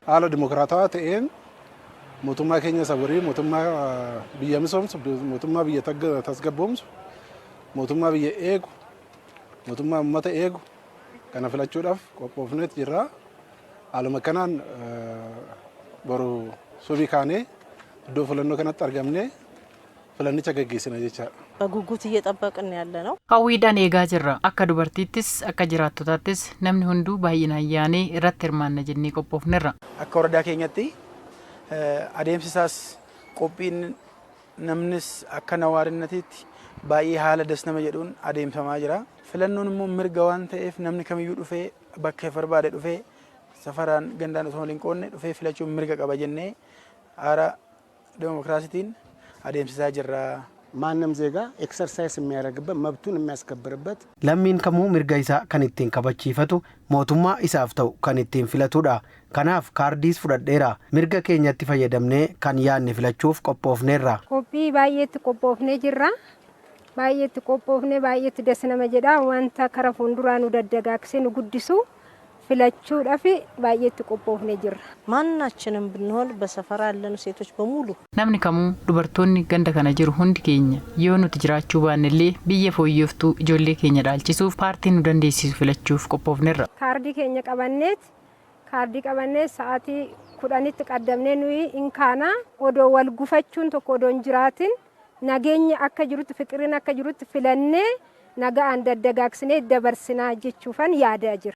Haala dimokiraatawaa ta'een mootummaa keenya isa borii, mootummaa biyya misoomsu, mootummaa biyya tasgabboomsu, mootummaa biyya eegu, mootummaa uummata eegu kana filachuudhaaf qophoofneet jirra. Haaluma kanaan boru subii kaanee iddoo filannoo kanatti argamnee filannicha gaggeessina jechaadha. በጉጉት እየጠበቅን ያለ ነው። Hawwiidhaan eegaa jirra. Akka dubartiittis akka jiraattotaattis namni hunduu baay'inaan yaanee irratti hirmaanna jennee qophoofnerra. Akka woradaa keenyatti adeemsi isaas qophiin namnis akka nawaarinatiitti baay'ee haala das nama jedhuun adeemsamaa jira. Filannoon immoo mirga waan ta'eef namni kamiyyuu dhufee bakka barbaade dhufee safaraan gandaan osoo hin qoodne dhufee filachuun mirga qaba jennee haala dimokiraasiitiin adeemsisaa jirra. ማንም ዜጋ exercise የሚያደርግበት መብቱን የሚያስከብርበት Lammiin kamuu mirga isaa kan ittiin kabachiifatu, mootummaa isaaf ta'u kan ittiin filatudha. Kanaaf kaardiis fudhadheera. Mirga keenyatti fayyadamnee kan yaadne filachuuf qophoofneerra. Qophii baay'eetti qophoofnee jirra. Baay'eetti qophoofnee baay'eetti das nama jedha. Wanta kara fuulduraa nu daddagaagsee nu guddisu filachuudhaaf baay'eetti qophoofnee jirra. ማናችንም ብንሆን በሰፈራ ያለን ሴቶች በሙሉ Namni kamuu, dubartoonni ganda kana jiru hundi keenya yoo nuti jiraachuu baannellee biyya fooyyoftuu ijoollee keenya dhaalchisuuf paartii nu dandeessisu filachuuf qophoofnerra. Kaardii keenya qabanneet, kaardii qabannee sa'aatii 10tti qaddamnee nuyi in kaana. Odoo wal gufachuun tokko odoo hin jiraatin, nageenya akka jirutti, fiqiriin akka jirutti filannee nagaan daddagaagsinee dabarsinaa jechuufan yaadaa jira.